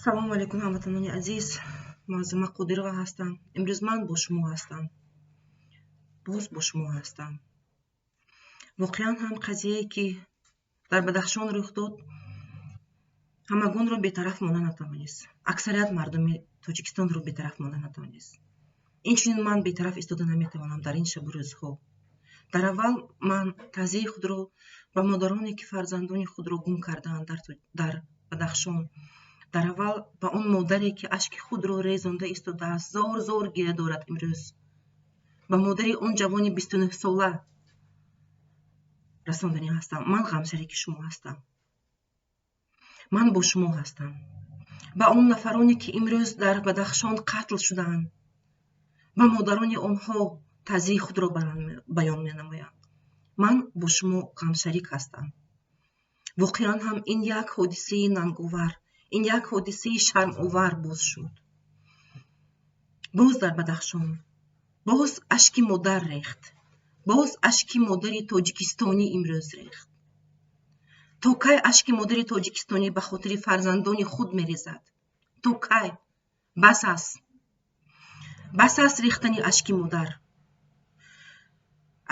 Салому алайкум, ҳамватанони азиз. Муаззама Қодирова ҳастам. Имрӯз ман бо шумо ҳастам. Боз бо шумо ҳастам. Воқеан ҳам қазияе, ки дар Бадахшон рух дод, ҳамагонро бетараф монда натавонист. Аксарият мардуми Тоҷикистонро бетараф монда натавонист. Инчунин ман бетараф истода наметавонам дар ин шабу рӯзҳо. Дар аввал ман таъзияи худро ба модароне, ки фарзандони худро гум кардаанд дар Бадахшон, дар аввал ба он модаре, ки ашки худро резонда истодааст, зор зор гиря дорад имрӯз, ба модари он ҷавони 29-сола расонданӣ ҳастам. Ман ғамшарики шумо ҳастам. Ман бо шумо ҳастам. Ба он нафароне, ки имрӯз дар Бадахшон қатл шудаанд, ба модарони онҳо таъзияи худро баён менамоям. Ман бо шумо ғамшарик ҳастам. Воқеан ҳам ин як ҳодисаи нанговар, ин як ҳодисаи шармовар боз шуд. Боз дар Бадахшон, боз ашки модар рехт, боз ашки модари тоҷикистонӣ имрӯз рехт. То кай ашки модари тоҷикистонӣ ба хотири фарзандони худ мерезад? То кай? Бас аст. Бас аст рехтани ашки модар.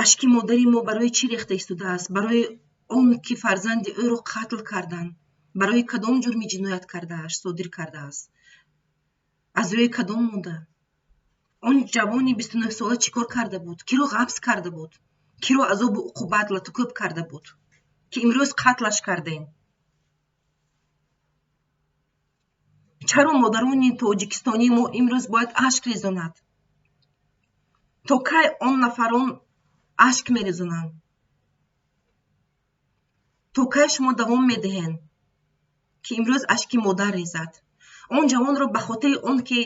Ашки модари мо барои чӣ рехта истодааст? Барои он ки фарзанди ӯро қатл карданд. Барои кадом ҷурми ҷиноят кардааш, содир кардааст? Аз рӯи кадом модда? Он ҷавони 29-сола чӣ кор карда буд? Киро ғабз карда буд? Киро азобу уқубат латукӯб карда буд, ки имрӯз қатлаш кардем? Чаро модарони тоҷикистонии мо имрӯз бояд ашк резонад? То кай он нафарон ашк мерезонанд? То кай шумо давом медиҳед, ки имрӯз ашки модар резад? Он ҷавонро ба хотири он ки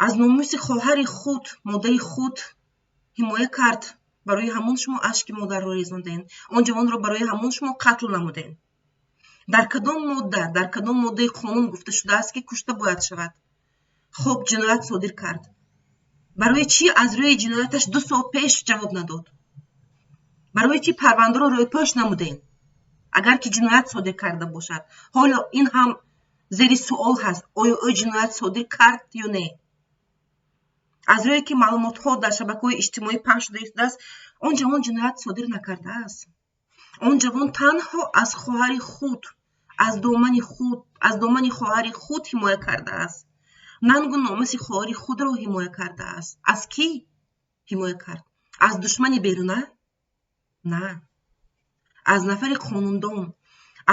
аз номуси хоҳари худ, модари худ ҳимоя кард, барои ҳамон шумо ашки модарро резондем. Он ҷавонро барои ҳамон шумо қатл намудем. Дар кадом модда, дар кадом моддаи қонун гуфта шудааст, ки кушта бояд шавад? Хоб, ҷиноят содир кард. Барои чӣ аз рӯи ҷинояташ 2 сол пеш ҷавоб надод? Барои чӣ парвандаро рӯйпӯш намудем? Агар ки ҷиноят содир карда бошад. Ҳоло ин ҳам зери суол ҳаст, оё ӯ ҷиноят содир кард ё не? Аз рӯе ки маълумотҳо дар шабакаҳои иҷтимоӣ паҳн шуда истодааст, он ҷавон ҷиноят содир накардааст. Он ҷавон танҳо аз хоҳари худ, аз домани худ, аз домани хоҳари худ ҳимоя кардааст. Нангу номуси хоҳари худро ҳимоя кардааст. Аз кӣ ҳимоя кард? Аз душмани беруна? На. Аз нафари қонундон,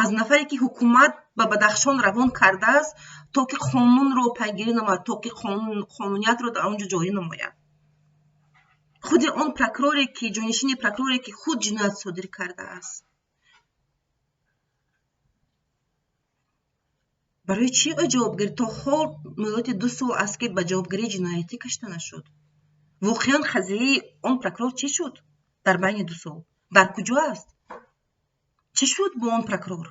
аз нафаре ки ҳукумат ба Бадахшон равон кардааст, то ки қонунро пайгирӣ намояд, то ки қонуниятро дар он ҷо ҷорӣ намояд. Худи он прокуроре, ки ҷонишини прокуроре, ки худ ҷиноят содир кардааст. Барои чӣ ӯ ҷавобгарӣ то ҳол муҳлати 2 сол аст, ки ба ҷавобгарии ҷиноятӣ кашида нашуд? Воқеан қазияи он прокурор чӣ шуд дар байни 2 сол? Дар куҷо аст? Чӣ шуд бо он прокурор,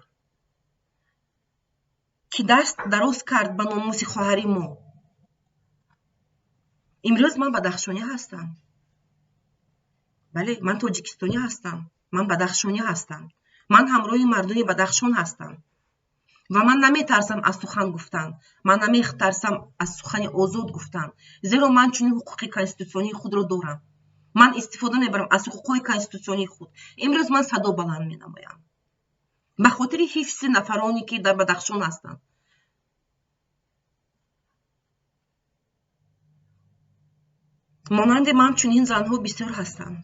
ки даст дароз кард ба номуси хоҳари мо? Имрӯз ман бадахшонӣ ҳастам. Бале, ман тоҷикистонӣ ҳастам. Ман бадахшонӣ ҳастам. Ман ҳамроҳи мардуми Бадахшон ҳастам. Ва ман наметарсам аз сухан гуфтан. Ман наметарсам аз сухани озод гуфтан. Зеро ман чунин ҳуқуқи конститутсионии худро дорам. Ман истифода мебарам аз ҳуқуқҳои конститутсионии худ. Имрӯз ман садо баланд менамоям. Ба хотири ҳифзи нафароне, ки дар Бадахшон ҳастанд. Монанди ман чунин занҳо бисёр ҳастанд.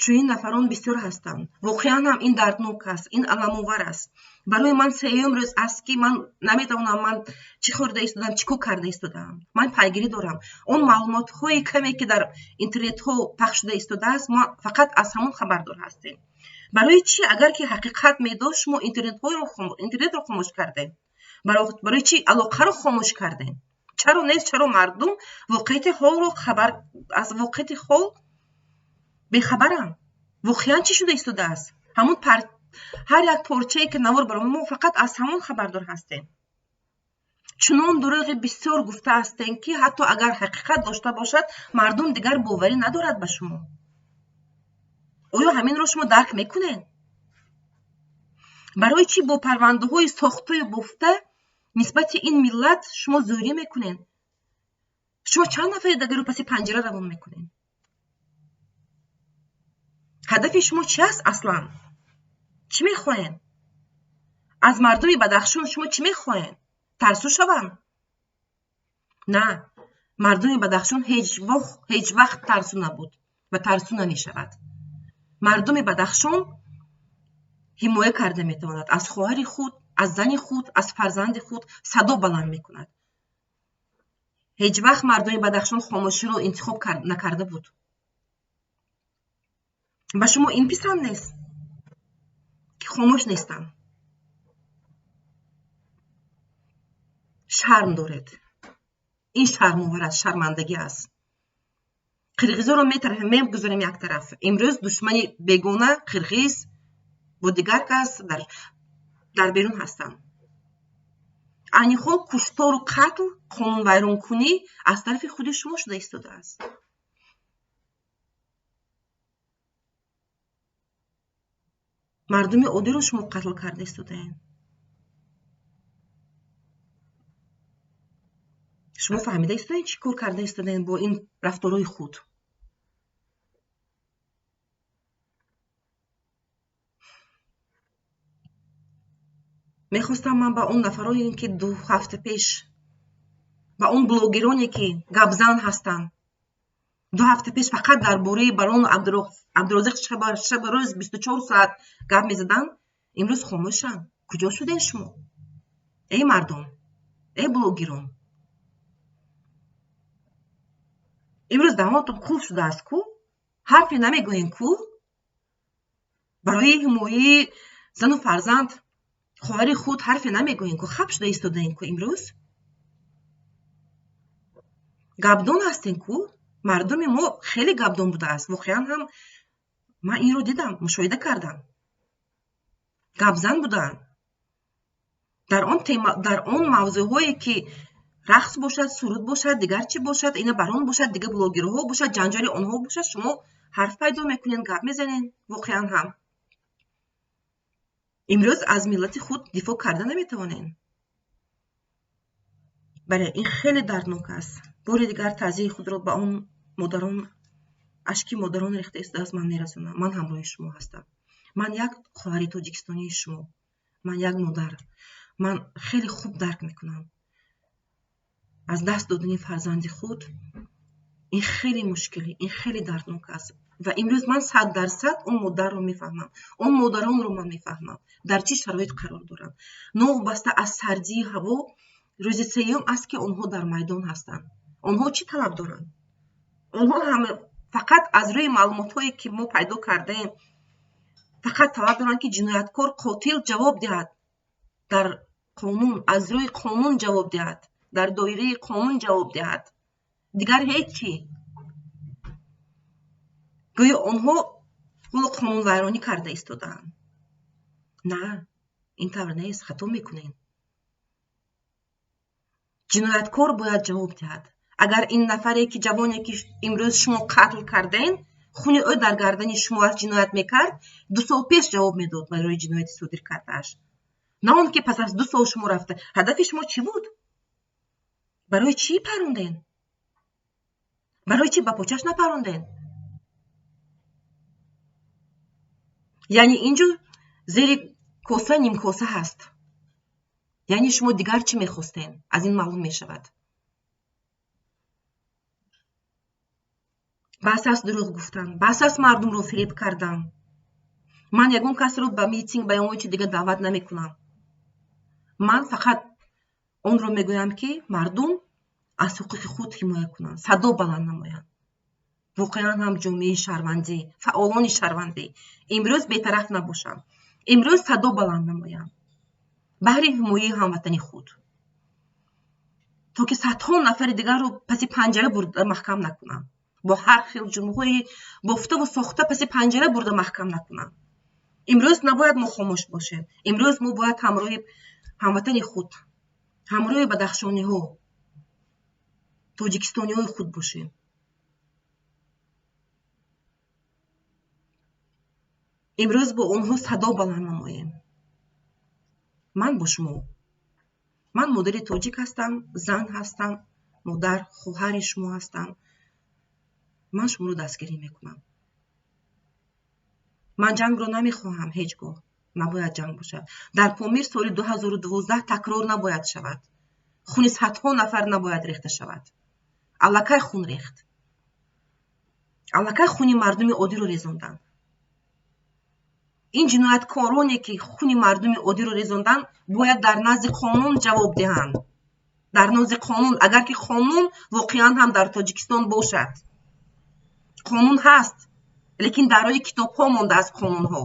Чунин нафарон бисёр ҳастанд. Воқеан ҳам ин дарднок аст, ин аламовар аст. Барои ман сеюм рӯз аст, ки ман наметавонам ман чӣ хӯрда истодам, чӣ кор карда истодаам. Ман пайгирӣ дорам. Он маълумотҳои каме, ки дар интернетҳо пахш шуда истодааст, мо фақат аз ҳамон хабардор ҳастем. Барои чӣ агар ки ҳақиқат медошт, шумо интернетро хомӯш кардем? Барои чӣ алоқаро хомӯш кардем? Чаро нест? Чаро мардум воқеияти ҳолро хабар аз воқеияти ҳол бехабаранд? Воқеан чӣ шуда истодааст? Ҳамон ҳар як порчае ки навор барои мо фақат аз ҳамон хабардор ҳастем. Чунон дурӯғи бисёр гуфта ҳастем, ки ҳатто агар ҳақиқат дошта бошад, мардум дигар боварӣ надорад ба шумо. Оё ҳаминро шумо дарк мекунед? Барои чӣ бо парвандаҳои сохтаю бофта Нисбати ин миллат шумо зӯрӣ мекунед. Шумо чанд нафари дигарро паси панҷара равон мекунед? Ҳадафи шумо чи аст аслан? Чӣ мехоҳед? Аз мардуми Бадахшон шумо чӣ мехоҳед? Тарсу шаванд? На, мардуми Бадахшон ҳеҷ вақт тарсу набуд ва тарсу намешавад. Мардуми Бадахшон ҳимоя карда метавонад аз хоҳари худ, аз зани худ, аз фарзанди худ садо баланд мекунад. Ҳеҷ вақт мардуми Бадахшон хомӯширо интихоб накарда буд. Ба шумо ин писанд нест, ки хомӯш нестам. Шарм доред. Ин шармовар аст, шармандагӣ аст. Қирғизоро мегузорем як тараф. Имрӯз душмани бегона қирғиз бо дигар кас дар берун ҳастанд. Айни ҳол куштору қатл, қонунвайронкунӣ аз тарафи худи шумо шуда истодааст. Мардуми оддиро шумо қатл карда истодаед. Шумо фаҳмида истодаед чӣ кор карда истодаед бо ин рафторҳои худ? Мехостам ман ба он нафароне, ки 2 ҳафта пеш, ба он блогероне, ки гапзан ҳастанд, 2 ҳафта пеш фақат дар бораи барон Абдурозиқ шабу рӯз 24 соат гап мезаданд, имрӯз хомӯшанд. Куҷо шудед шумо? Эй мардум, эй блогерон, имрӯз даҳонатон қулф шудааст ку? Ҳарфе намегӯем ку? Барои ҳимояи зану фарзанд, хоҳари худ ҳарфе намегӯем ку? Хаб шуда истодаем ку имрӯз? Гапдон ҳастем ку? Мардуми мо хеле гапдон будааст. Воқеан ҳам ман инро дидам, мушоҳида кардам. Гапзан будаанд. Дар он тема, дар он мавзӯъҳое ки рақс бошад, суруд бошад, дигар чӣ бошад, ина барон бошад, дигар блогерҳо бошад, ҷанҷоли онҳо бошад, шумо ҳарф пайдо мекунед, гап мезанед. Воқеан ҳам имрӯз аз миллати худ дифоъ карда наметавонед. Бале, ин хеле дарднок аст. Бори дигар таъзияи худро ба он модарон, ашки модарон рехта истодааст, ман мерасонам. Ман ҳамроҳи шумо ҳастам. Ман як хоҳари тоҷикистонии шумо, ман як модар. Ман хеле хуб дарк мекунам. Аз даст додани фарзанди худ ин хеле мушкилӣ, ин хеле дарднок аст. Ва имрӯз ман 100% он модарро мефаҳмам, он модаронро ман мефаҳмам, дар чӣ шароит қарор доранд. Новобаста аз сардии ҳаво, рӯзи сеюм аст, ки онҳо дар майдон ҳастанд. Онҳо чӣ талаб доранд? Онҳо ҳама фақат аз рӯи маълумотҳое, ки мо пайдо кардаем, фақат талаб доранд, ки ҷинояткор, қотил ҷавоб диҳад, дар қонун, аз рӯи қонун ҷавоб диҳад, дар доираи қонун ҷавоб диҳад. Дигар ҳеҷ чӣ. Гӯё онҳо ҳоло қонунвайронӣ карда истодаанд. На, ин тавр нест, хато мекунед. Ҷинояткор бояд ҷавоб диҳад. Агар ин нафаре, ки ҷавоне, ки имрӯз шумо қатл карден, хуни ӯ дар гардани шумо аз ҷиноят мекард, 2 сол пеш ҷавоб медод барои ҷинояти содир кардааш. На он ки пас аз 2 сол шумо рафта. Ҳадафи шумо чӣ буд? Барои чӣ паронден? Барои чӣ ба почаш напаронден? Яъне инҷо зери коса нимкоса ҳаст. Яъне шумо дигар чӣ мехостен? Аз ин маълум мешавад. Бас аст дурӯғ гуфтан, бас аст мардумро фиреб кардан. Ман ягон касро ба митинг, ба ягон чи дигар даъват намекунам. Ман фақат онро мегӯям, ки мардум аз ҳуқуқи худ ҳимоя кунанд, садо баланд намоянд. Воқеан ҳам ҷомеаи шаҳрвандӣ, фаъолони шаҳрвандӣ имрӯз бетараф набошанд, имрӯз садо баланд намоянд баҳри ҳимояи ҳамватани худ, то ки садҳо нафари дигарро паси панҷара бурда маҳкам накунанд, бо ҳар хел ҷумлаҳои бофтаву сохта паси панҷара бурда маҳкам накунанд. Имрӯз набояд мо хомӯш бошем. Имрӯз мо бояд ҳамроҳи ҳамватани худ, ҳамроҳи бадахшониҳо, тоҷикистониҳои худ бошем. Имрӯз бо онҳо садо баланд намоем. Ман бо шумо. Ман модари тоҷик ҳастам, зан ҳастам, модар, хоҳари шумо ҳастам. Ман шуморо дастгирӣ мекунам. Ман ҷангро намехоҳам ҳеҷ гоҳ. Набояд ҷанг бошад. Дар Помир соли 2012 такрор набояд шавад. Хуни садҳо нафар набояд рехта шавад. Аллакай хун рехт. Аллакай хуни мардуми оддиро резонданд. Ин ҷинояткороне ки хуни мардуми оддиро резонданд, бояд дар назди қонун ҷавоб диҳанд. Дар назди қонун, агар ки қонун воқеан ҳам дар Тоҷикистон бошад. Қонун ҳаст, лекин дар рӯи китобҳо мондааст қонунҳо.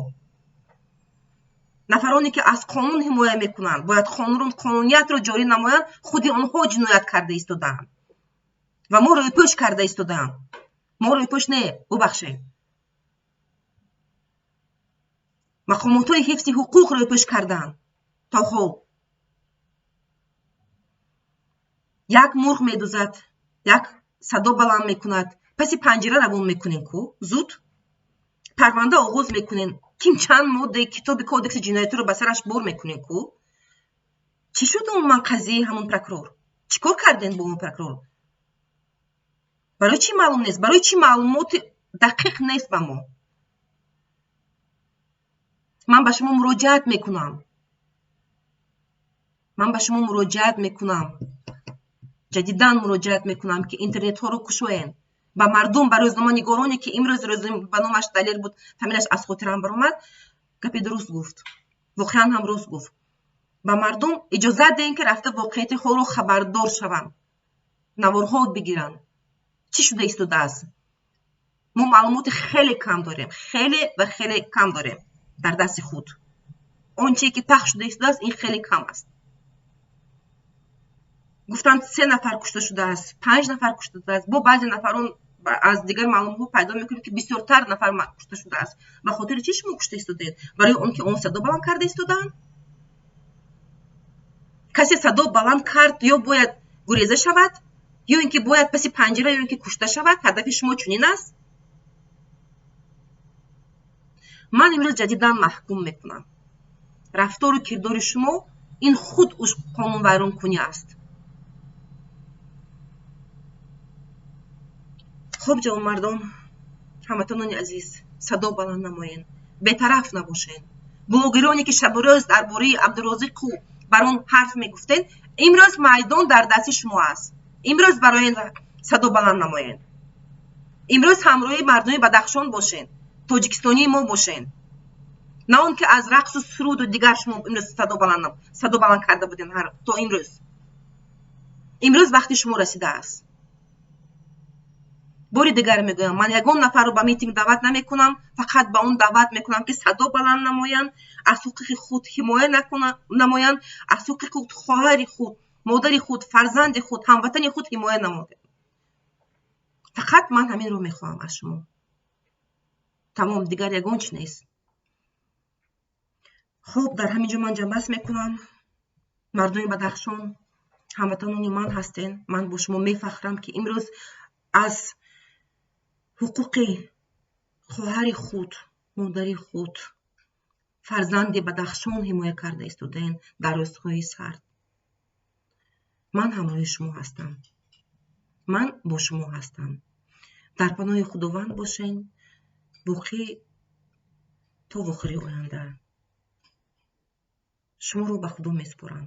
Нафароне ки аз қонун ҳимоя мекунанд, бояд қонуниятро ҷорӣ намоянд, худи онҳо ҷиноят карда истодаанд. Ва мо рӯйпӯш карда истодаанд. Мо рӯйпӯш не, бубахшед. Мақомотҳои ҳифзи ҳуқуқ рӯйпӯш карданд то ҳол. Як мурғ медузад, як садо баланд мекунад, паси панҷира равон мекунем ку, зуд парванда оғоз мекунем. Ким чанд моддаи китоби кодекси ҷиноятиро ба сараш бор мекунем ку? Чӣ шуд умуман қазияи ҳамон прокурор? Чӣ кор кардем бо он прокурор? Барои чӣ маълум нест? Барои чӣ маълумоти дақиқ нест ба мо? Ман ба шумо муроҷиат мекунам. Ман ба шумо муроҷиат мекунам. Ҷадидан муроҷиат мекунам, ки интернетҳоро кушоен. Ба мардум, ба рӯзноманигороне ки имрӯз ба номаш Далер буд, фамилияш аз хотирам баромад, гапи дуруст гуфт. Воқеан ҳам рост гуфт. Ба мардум иҷозат диҳем, ки рафта воқеияти ҳолро хабардор шаванд, наворҳо бигиранд. Чӣ шуда истодааст? Мо маълумоти хеле кам дорем, хеле ва хеле кам дорем дар дасти худ. Он чизе ки пахш шуда истодааст, ин хеле кам аст. Гуфтанд 3 нафар кушта шудааст, 5 нафар кушта шудааст. Бо баъзе нафарон аз дигар маълумотҳо пайдо мекунем, ки бисёртар нафар кушта шудааст. Ба хотири чӣ шумо кушта истодаед? Барои он ки он садо баланд карда истодаанд? Касе садо баланд кард, ё бояд гуреза шавад, ё ин ки бояд паси панҷира, ё ин ки кушта шавад? Ҳадафи шумо чунин аст? Ман имрӯз ҷадидан маҳкум мекунам. Рафтору кирдори шумо ин худ қонунвайронкунӣ аст. Хуб, ҷавонмардон, ҳамватанони азиз, садо баланд намоед, бетараф набошед. Блогероне ки шабу рӯз дар бораи Абдурозиқу бар он ҳарф мегуфтед, имрӯз майдон дар дасти шумо аст. Имрӯз барои садо баланд намоед. Имрӯз ҳамроҳи мардуми Бадахшон бошед, тоҷикистонии мо бошед. На он ки аз рақсу суруду дигар шумо имрӯз садо баланд карда будед то имрӯз. Имрӯз вақти шумо расидааст. Бори дигар мегӯям, ман ягон нафарро ба митинг даъват намекунам, фақат ба он даъват мекунам, ки садо баланд намоянд, аз ҳуқуқи худ ҳимоя намоянд, аз ҳуқуқи худ, хоҳари худ, модари худ, фарзанди худ, ҳамватани худ ҳимоя намоянд. Фақат ман ҳаминро мехоҳам аз шумо. Тамом, дигар ягон чи нест. Хуб, дар ҳамин ҷо ман ҷамъбаст мекунам. Мардуми Бадахшон, ҳамватанони ман ҳастен. Ман бо шумо мефахрам, ки имрӯз аз ҳуқуқи хоҳари худ, модари худ, фарзанди Бадахшон ҳимоя карда истодаен дар рӯзҳои сард. Ман ҳамроҳи шумо ҳастам. Ман бо шумо ҳастам. Дар паноҳи Худованд бошен. Боқӣ то вохӯри оянда. Шуморо ба Худо месупорам.